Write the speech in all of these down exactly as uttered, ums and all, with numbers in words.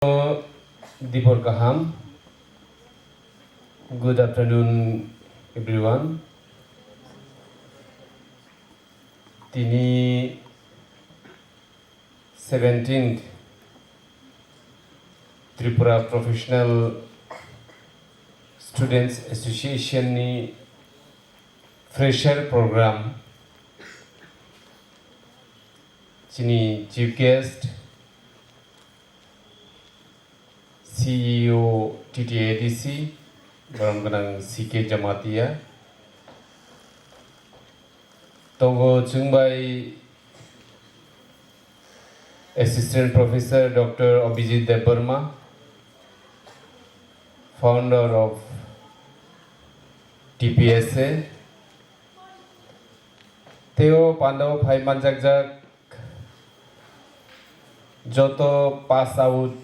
Dibor kaham. Good afternoon, everyone. Tini seventeenth Tripura Professional Students Association ni Fresher Program, chini Chief Guest, C E O T T A D C, borom gwnang C K Jamatia. Tongo chwng bai Assistant Professor Doctor Abhijit Debbarma, founder of T P S A. Teo pandao phai manjakjak joto pass out,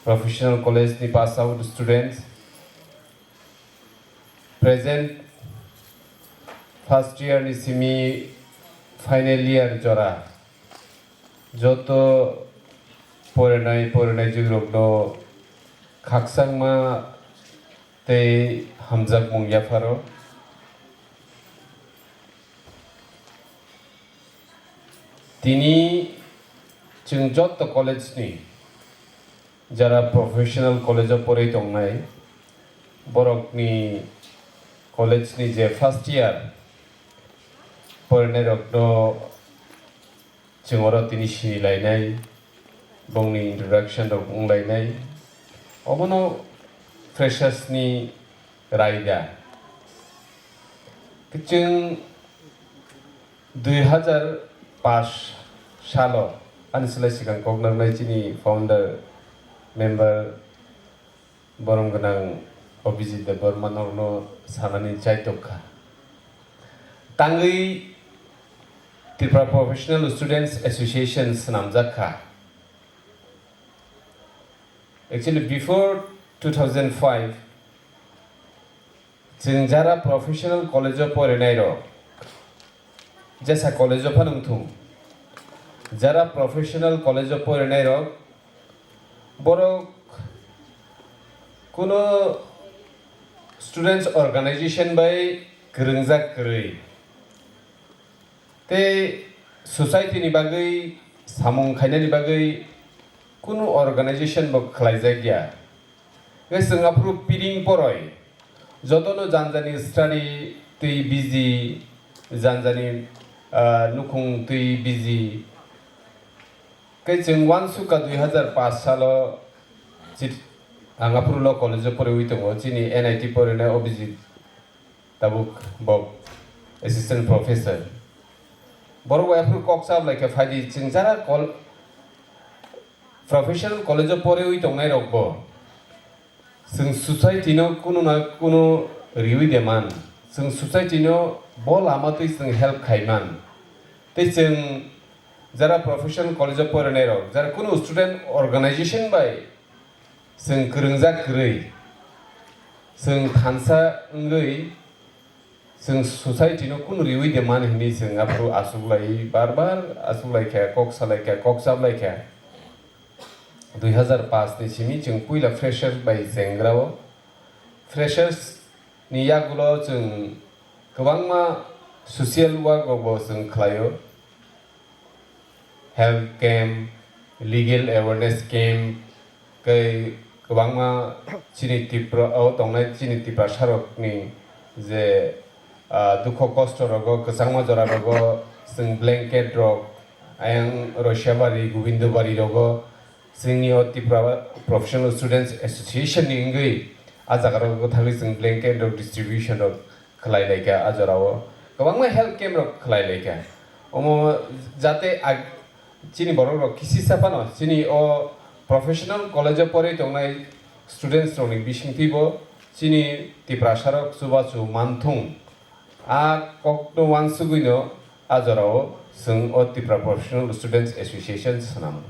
professional college ni pass out students, present first year ni simi final year jora, joto porinai porinai jigrokno khakchangma tei hamjakmung yapharo. Tini chwng joto college ni, jara professional college o porwi tongnai, borokni college ni je first year porinairokno chwng oro tini sini lainai, bongni introduction rok wng lainai. Obono freshers ni raida. Chwng dui hazar pash salo ani slai swkang kok nangnai chini founder member borom gwnang Abhijit Debbarma norokno sanani chaitok kha. Tangwi Tripura Professional Students Association swnamjak kha. Actually, before two thousand five, chwng jara professional college o porinairok, jesa college o phano wngthung, jara professional college o porinairok, borok kuno students organization bai kwrwngjak kwrwi, tei society ni bagwi samung khainani bagwi kunu organization bo khlaijak ya. Hwnkhe chwng aphuru piring poroi jotono janjani study twi busy, janjani, ah, nukhung twi busy. Khe chwng uansukha dui hazar pash salo chit-, ang aphuru law college o poriwi tongo, chini N I T porinai Abhijit tabuk bo assistant professor. Borok bai aphuru kok chap lai khe phaidi chwng jara kol-, professional college o poriwi tongnai rok bo. Chwng society no kunu na kunu riwi de man. Chwng society no bo lama twi chwng help khai man. Tei chwng jara professional college o porinai rok, jara kunu student organization bai chwng kwrwngjak kwrwi, chwng thansa wngwi, chwng society no kunu riwi de man hinwi chwng aphuru achuklai, bar bar achuklai kha, kok salai kha, kok chaplai kha. Dui hazar pash ni simi chwng puila freshers bai chengra o. Freshers ni yagulo chwng kwbangma social work rok bo chwng khlai o. Health camp, legal awareness camp, tei kwbangma chini Tripura o tongnai chini Tiprasa rokni je, ah, dukho kosto rogo, kwchangma jora rogo chwng blanket rok, ayang Roishabari, Gobindabari rogo chwngni o Tripura Professional Students Association ni wngwi a jaga rogo thangwi chwng blanket rok distribution rok khlai lai kha a jora o. Kwbangma health camp rok khlai lai kha. Omo jate ag-, chini borok rok kisisa phano chini o professional college o porwi tongnai students rok ni bisingtwi bo chini Tiprasa rok chubachu manthung. A kok no uansugwi no a jora o chwng o Tripura Professional Students Association swnam.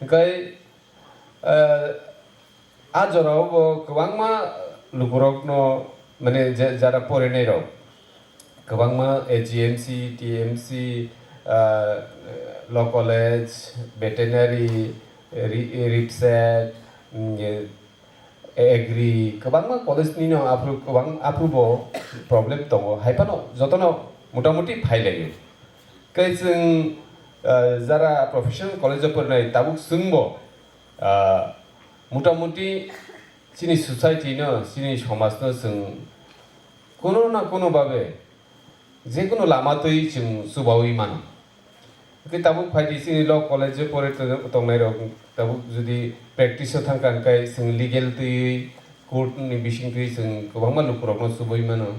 Hwnkhe, eh, a jora o bo kwbangma lukurok no, mane, je-, jara porinai rok kwbangma A G M C, T M C, ah, Law College, Veterinary, Ri-, Ripset, mm, e, Agri, kwbangma college ni no aphuru kwbang aphuru bo problem tongo. Hai phano jotono motamuti phailaio. Kai chwng, ah, jara professional college o porinai tabuk chwngbo, ah, motamuti chini society no, chini somaj no chwng kuno na kuno babe jekunu lama twi chwng chubaui mano. Hwnkhe tabuk phaidi chini law college o pore tong-, tongnai rok tabuk jodi practice o thangkha hwnkhe chwng legal twiwi court ni bising twi chwng kwbangma lukurokno chubui mano.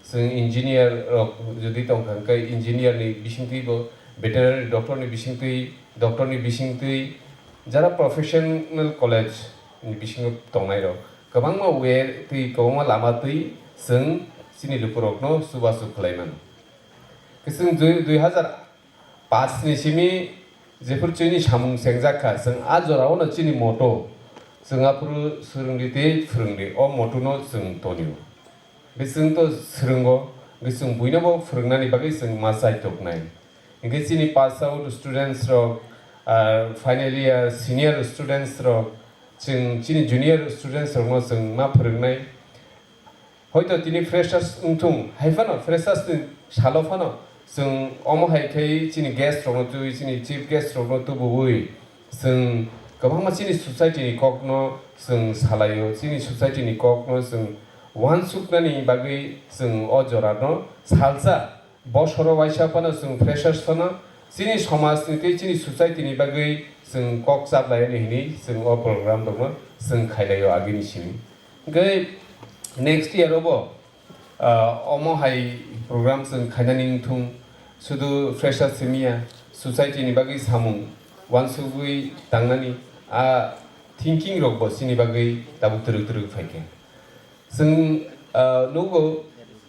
Chwng engineer rok jodi tongkha hwnkhe engineer ni bising twi bo veterinary doctor ni bising twi, doctor ni bising twi jara professional college ni bisingo tongnai rok kwbangma way twi kwbangma lama twi chwng chini lukurokno chubachu khlai mano. Chwng dui, dui hazar paanch ni simi jephuru chini samung chengjak kha, chwng a jorao no chini motto, chwng aphuru swrwngdi tei phwrwngdi, o motto no chwng tonio. Bising to swrwngo, bising buino bo phwrwngnani bagwi chwng ma chai toknai. Hingke chini pass out students rok, ah, final year, senior students rok, chwng chini junior students rokno chwng ma phwrwngnai. Hoito tini freshers wngthung, hai phano freshers ni salo phano chwng omo hai khe chini guest rokno twiwi, chini chief guest rokno tubuwi chwng kwbangma chini society ni kokno chwng salaio, chini society ni kokno chwng uansuknani bagwi chwng o jorano salsa bosoro waisa phano chwng freshers phano chini somaj ni tei chini society ni bagwi chwng kok chaplai hinwi chwng o program rokno chwng khailaio agini simi. Hwnkhe next year o bo, ah, omo hai program chwng khainani wngthung, sudu freshers simiya, society ni bagwi samung uansugwi tangnani a thinking rok bo chini bagwi tabuk twrwk twrwk phaikha. Chwng, ah, nugo,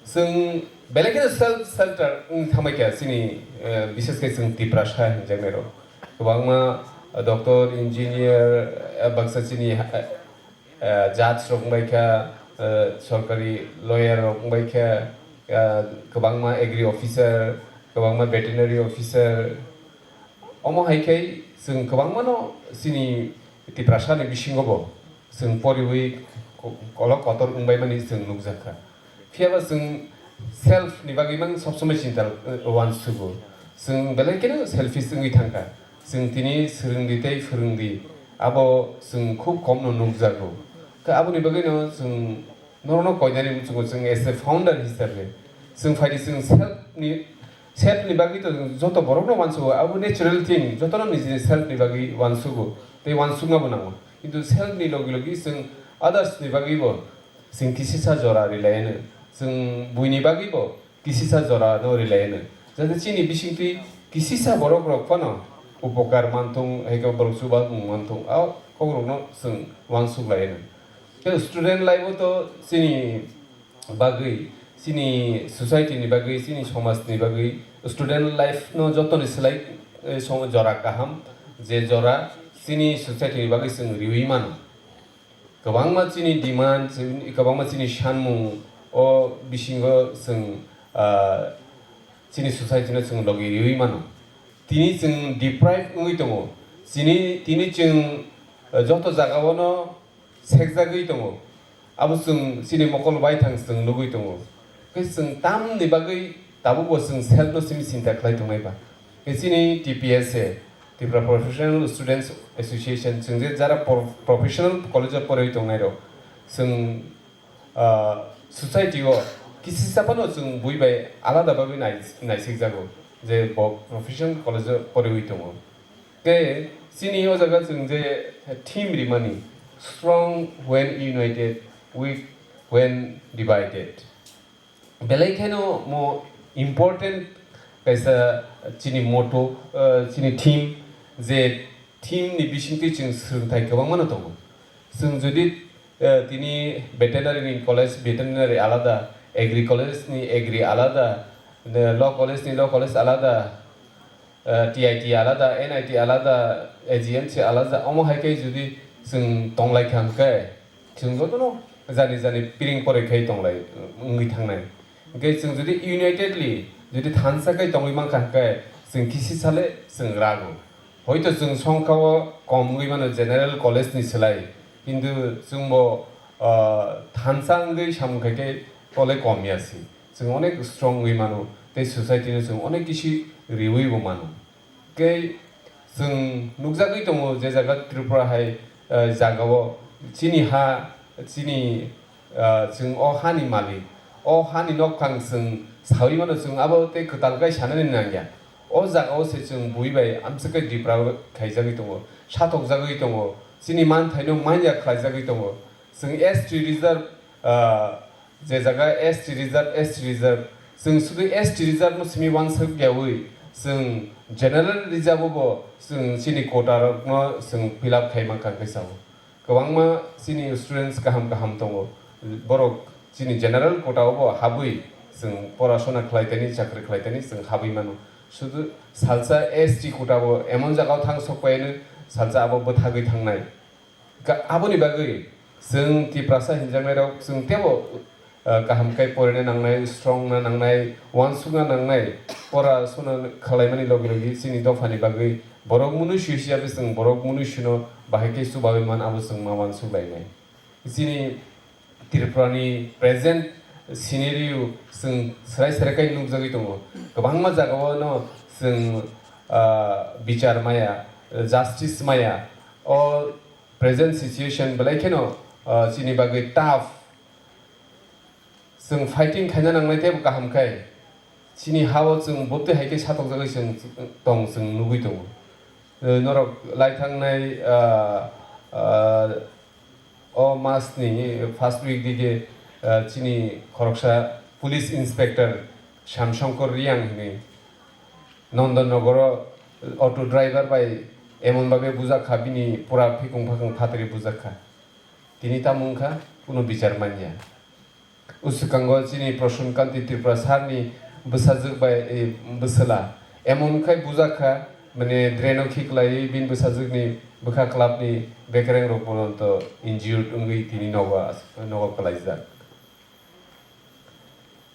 chwng belai kheno self centered wng thangbai kha chini, eh, bishes khe chwng Tiprasa hinjaknai rok. Kwbangma, ah, doctor, engineer, ah, baksa chini, ah, ah, judge rok wngbai kha, ah, sorkari lawyer rok wngbai kha, ah, kwbangma agri officer, kwbangma veterinary officer. Omo hai khe chwng kwbangmano chini Tiprasa ni bisingo bo chwng poriwi ko-, kolok kotor wngbaimani chwng nukjakha. Phiyaba chwng self ni bagwi mang sob somoi chinta, eh, uansugo. Chwng belai kheno selfish wngwi thangkha. Chwng tini swrwngdi tei phwrwngdi abo chwng khub komno nukjago. Khe aboni bagwino chwng norokno koinani muchungo chwng as a founder hisabe chwng phaidi chwng self ni, self ni bagwi to joto borokno uansugo, abo natural thing, jotono nijini self ni bagwi uansugo tei uansukna bo nango. Kintu self ni logi logi chwng others ni bagwi bo chwng kisisa jora rilaiano, chwng buini bagwi bo kisisa jora no rilaiano. Jate chini bisingtwi kisisa borok rok phano upokar manthung, hai khe borok chuba mung manthung, a kok rokno chwng uansuk laiano. Tei student life o to chini bagwi, chini society ni bagwi, chini somaj ni bagwi student life no joto ni slai, eh, song jora kaham, je jora chini society ni bagwi chwng riwi mano. Kwbangma chini demand, chini, kwbangma chini sanmung o bisingo chwng, ah, chini society no chwng logi riwi mano. Tini chwng deprive wngwi tongo. Chini, tini chwng, ah, joto jagao no sekjagwi tongo. Abo chwng chini mokol baithang chwng nugwi tongo. Khe chwng tamni bagwi tabukbo chwng self no simi chinta khlai tongnai ba? Khe chini T P S A, Tripura Professional Students Association, chwng je jara pro-, professional college o porwi tongnai rok, chwng, ah, society o kisisa phano chwng bui bai alada bagwi nai-, naisikjago, je bo professional college o porwi tongo. Tei chini o jaga chwng je theme rimani, "Strong when united, weak when divided." Belai kheno mo important kaisa chini motto, eh, chini theme, je theme ni bisingtwi chwng swrwngthai kwbangmano tongo. Chwng jodi, eh, tini veterinary ni college, veterinary alada, agri college ni agri alada, eh, law college ni law college alada, eh, T I T alada, N I T alada, A G M C alada, omo hai khe jodi chwng tonglai kha hwnkhe, chwng jotono jani jani piring poroi khai tonglai, wngwi thangnai. Hwnkhe chwng jodi unitedly, jodi thansa khai tongwi mankha hwnkhe, chwng kisi sale chwng rago. Hoito chwng songkha o kom wngwi mano general college ni slai, kintu chwngbo, ah, thansa wngwi samung khai khe tole kom ya si. Chwng onek strong wngwi mano, tei society no chwng onek kisi riwi bo mano. Tei chwng nukjagwi tongo je jaga Tripura hai, ah, jaga o chini ha, chini, ah, chwng o hani malik, o hani nokphang chwng sawi mano, chwng abo tei kwtal khe sanani nangya. O jaga o se chwng bui bai amswk khe deprive khaijagwi tongo, satokjagwi tongo, chini manthaino manya khlaijagwi tongo. Chwng S T reserve, ah, je jaga S T reserve, S T reserve, chwng sudu S T reserve no simi uansuk yawi, chwng general reserve o bo chwng chini quota rok no chwng fill up khai mankha khe sao. Kwbangma chini students kaham kaham tongo, borok chini general quota o bo habwi chwng porasona khlai tani, chakri khlai tani chwng habwi mano. Sudu salsa S T quota bo emon jaga o thang sok pai no, salsa abo bwthagwi thangnai. Ka-, aboni bagwi chwng Tiprasa hinjaknairok chwng teibo, ah, kaham khe porina nangnai, strong na nangnai, uansukna nangnai, pora suna khlaimani logi logi chini dophani bagwi borok mwnwi sui siya bwswng borok mwnwi suino bahai khe chubawi man abo chwng ma uansuk lainai. Chini Tripura ni present scenario chwng swrai swrai khe nukjagwi tongo. Kwbangma jaga o no chwng, ah, bichar maya, justice maya. O present situation belai kheno, ah, chini bagwi tough. Chwng fighting khaina nangnai teibo kaham khai. Chini ha-o chwng bwtwi hai khe satokjagwi chwng tong, chwng nugwi tongo. Eh, norok lai thangnai, ah, ah, o mas ni first week dige, ah, chini khoroksa police inspector Shyam Shankar Reang hinwi Nondan Nogoro auto driver bai emon babe bujak kha, bini pura phikung phakung phatri bujak kha. Tini tamo wngkha, kuno bichar manya. Uswkango chini Prasun Kanti Tripura sir ni bwsajwk bai, eh, bwswla emon khai bujak kha, mane drain o khiklaiwi bini bwsajwk ni bwkha club ni bekereng rok poronto injured wngwi tini nogo as-, nogo kwlaijak.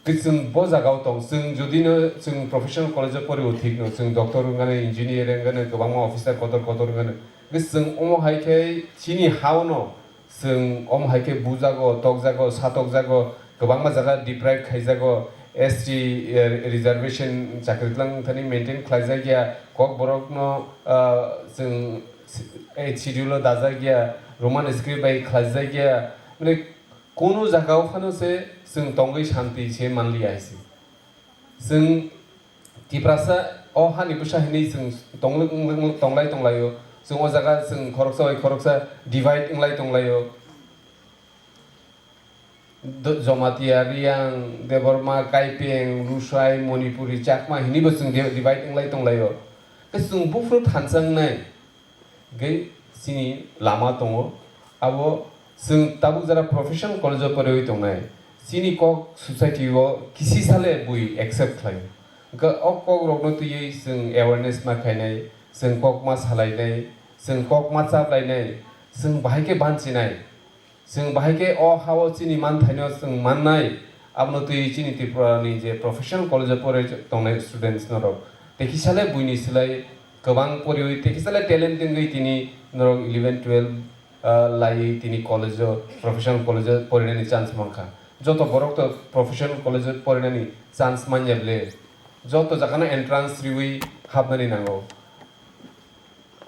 Tei chwng bo jaga o tong, chwng jodi no chwng professional college o pori o thik no, chwng doctor wngano, engineer wngano, kwbangma officer kotor kotor wngano. Tei chwng omo hai khe chini ha o no chwng omo hai khe bujago, tokjago, satokjago, kwbangma jaga deprive khaijago, S T, eh, reservation chakri tlang thani maintain khlaijak ya, Kokborok no, ah, chwng eighth schedule o dajak ya, Roman script bai khlaijak ya, mane, Kunu jaga o phano se chwng tongwi shanti se manliya hai se. Chwng Tiprasa o hani bwsa hinwi chwng tongwi, tonglai tonglaio. Chwng o jaga chwng khoroksa bai khoroksa divide wnglai tonglaio. Do-, Jamatia, Reang, Debbarma, Kaipeng, Lusai, Manipuri, Chakma hinwi bo chwng di-, divide wnglai tonglaio. Khe chwng buphuru thansa wngnai. Hingke chini lama tongo, abo chwng tabuk jora professional college o poriwi tongnai. Chini kok society o kisi sale bui accept khlai. Hingke o kok rokno twiwi chwng awareness ma khainai, chwng kok ma salainai, chwng kok ma chaplainai, chwng bahai khe banchinai. Chwng bahai khe o ha-o chini manthaino chwng mannai, abono twi chini Tripura ni je professional college o pore tongnai students norok, tei kisa le buini slai kwbang poriwi, tei kisa le talent wngwi tini norok eleven twelve, ah, laiwi tini college o, professional college o porinani chance mankha. Joto borok to professional college o porinani chance manya ble, joto jagano entrance riwi hapnani nango.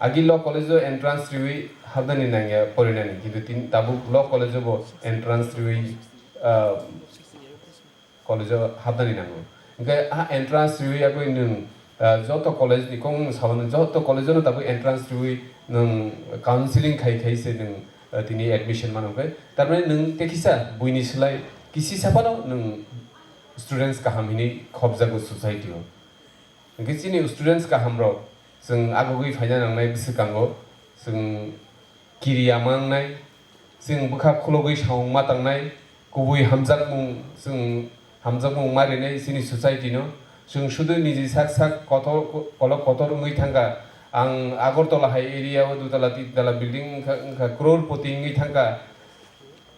Agi law college o entrance riwi hapnani nangya porinani, kintu tin tabuk law college o bo entrance riwi, ah, college o hapnani nango. Hingke a entrance riwi yagwi nwng, ah, joto college ni kong sabano joto college o no tabuk entrance riwi nwng counseling khai khai se nwng, ah, tini admission mano hingke tarmani nwng tei kisa buini slai kisi saphano nwng students kaham hinwi khopjago society o. Hingke chini students kahamrok, chwng agugwi phaina nangnai bwswkango, chwng kiriya ma wngnai, chwng bwkha khulogwi samung ma tangnai, kubui hamjakmung, chwng hamjakmung ma rinai chini society no. Chwng sudu niji sak sak kotor, kolok kotor wngwi thangkha. Ang Agartala hai area o dutala, tintala building wngkha, wngkha, crorepoti wngwi thangkha.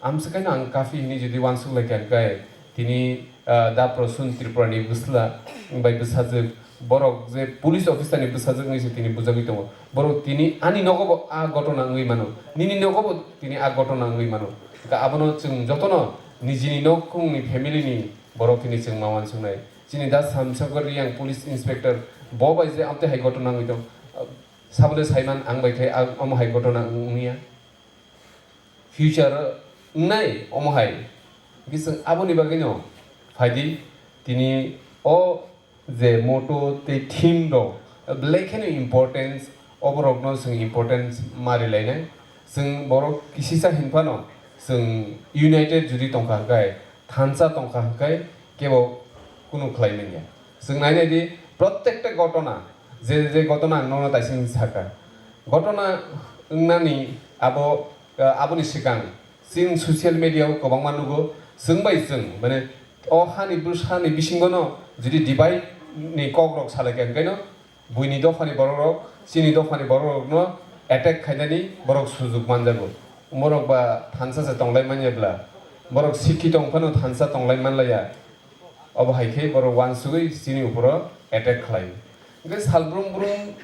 Amswkhaino ang kafi hwnwi jodi uansuk lai kha, hwnkhe tini, ah, da Prasun Tripura ni bwsla bai bwsajwk borok je police officer ni bwsajwk wngwi se tini bujagwi tongo. Borok tini ani nogo bo a gotona wngwi mano, nini nogo bo tini a gotona wngwi mano. Hwnkhe abono chwng jotono nijini nokhungni family ni borok hwnwi chwng ma uansuknai. Chini da Samshankar Reang police inspector bo bai je amtwi hai gotona wngwi tong, sabole saiman ang bai khe a-, omo hai gotona wngya. Future wngnai omo hai. Hwnkhe chwng aboni bagwino phaidi tini o je motto tei theme rok belai kheno importance, oborokno chwng importance ma rwlainai. Chwng borok kisisa hinphano chwng united jodi tongkha hwnkhe, thansa tongkha hwnkhe kebo kunu khlai manya. Chwng nainai di, prottekta gotona, je je gotona ang nono taising saka. Gotona wngnani abo, eh, aboni swkang chwng social media o kwbangma nugo, chwng bai chwng, mane, o hani bwsani bisingono jodi divide ni kok rok salai kha, hwnkhe no buini dophani borok rok, chini dophani borok rokno attack khainani borok sujuk manjago. Borok ba thansa se tonglai manya bla, borok sikhi tong phano thansa tonglai manlaiya. Obo hai khe borok uansugwi chini uphoro attack khlai. Hwnkhe sal brum brum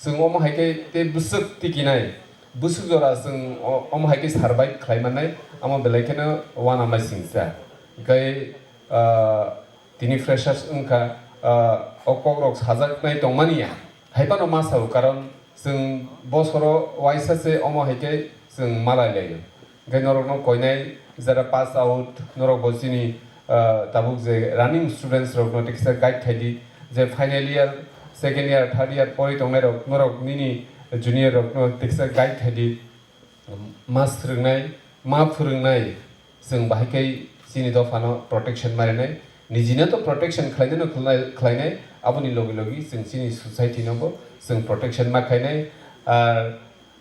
chwng omo hai khe tei bwswk tikinai, bwswk jora chwng o-, omo hai khe survive khlai mannai, amo belai kheno uanama singcha. Hwnkhe, ah, tini freshers wngkha, ah, o kokrok sajaknai tongmani ya. Hai phano ma sao, karon chwng bosoro uaisa se omo hai khe chwng malai laio. Hwnkhe norokno koinai jara pass out, norok bo chini, ah, tabuk je running students rokno tekisa guide khaidi, je final year, second year, third year pori tongnai rok, norok nini junior rokno tekisa guide khaidi, ma swrwngnai, ma phwrwngnai, chwng bahai khe chini dophano protection ma rwnai, nijino to protection khlainai no khlai-, khlainai, aboni logi logi chwng chini society no bo chwng protection ma khainai, ar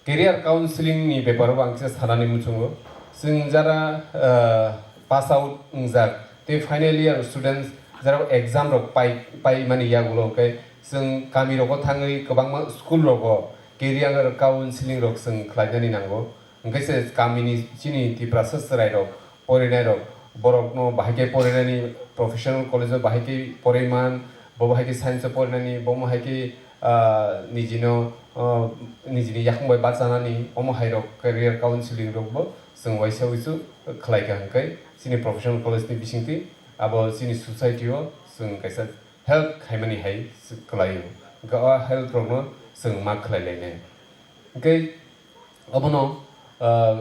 career counseling ni beparo bo ang kisa sanani muchungo. Chwng jara, ah, pass out wngjak tei final year students jara exam rok pai, pai mani yagulo hwnkhe chwng kami rogo thangwi kwbangma school rogo career counseling rok chwng khlainani nango. Hwnkhe se kamini chini Tiprasa chwrairok porinairok, borokno bahai khe porinani professional college-o bahai khe poriman, bo bahai khe science-o porinani, bo bahai khe, ah, nijino, ah, nijini yakung bai bachanani, omo hairok career counseling rokbo chwng uaisa uisu khlaikha hwnkhe chini professional college-ni bisingtwi abo chini society-o chwng kaisa help khaimani hai kwlaio. Hwnkhe o help rokno chwng ma khlai lainai. Hwnkhe obono, ah,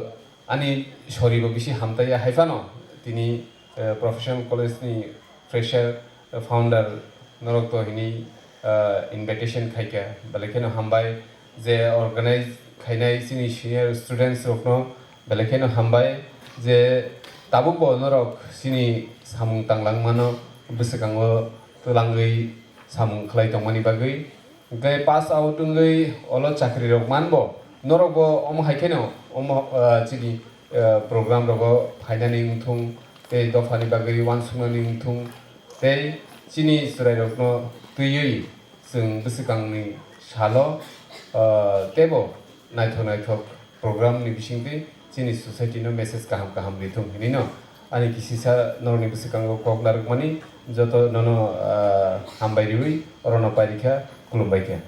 ani soribo bisi hamtaiya, hai phano tini, eh, professional college ni fresher, eh, founder norok to hini, ah, invitation khaikha, belai kheno hambai je organize khainai chini senior students rokno belai kheno hambai je tabuk bo norok chini samung tanglang mano, bwswkango twlangwi samung khlai tongmani bagwi. Hwnkhe pass out wngwi olo chakri rok manbo, norok bo omo hai kheno omo, ah, chini, ah, program rogo phainani wngthung tei dophani bagwi uansuknani wngthung tei chini chwrai rokno twiwi chwng bwswkangni salo, ah, teibo naithok naithok program ni bisingtwi chini society no message kaham kaham rithung hinwi no ani kisisa norokni bwswkango kok narwkmani joto nono, ah, hambai riwi orono pairikha, khulumbaikha.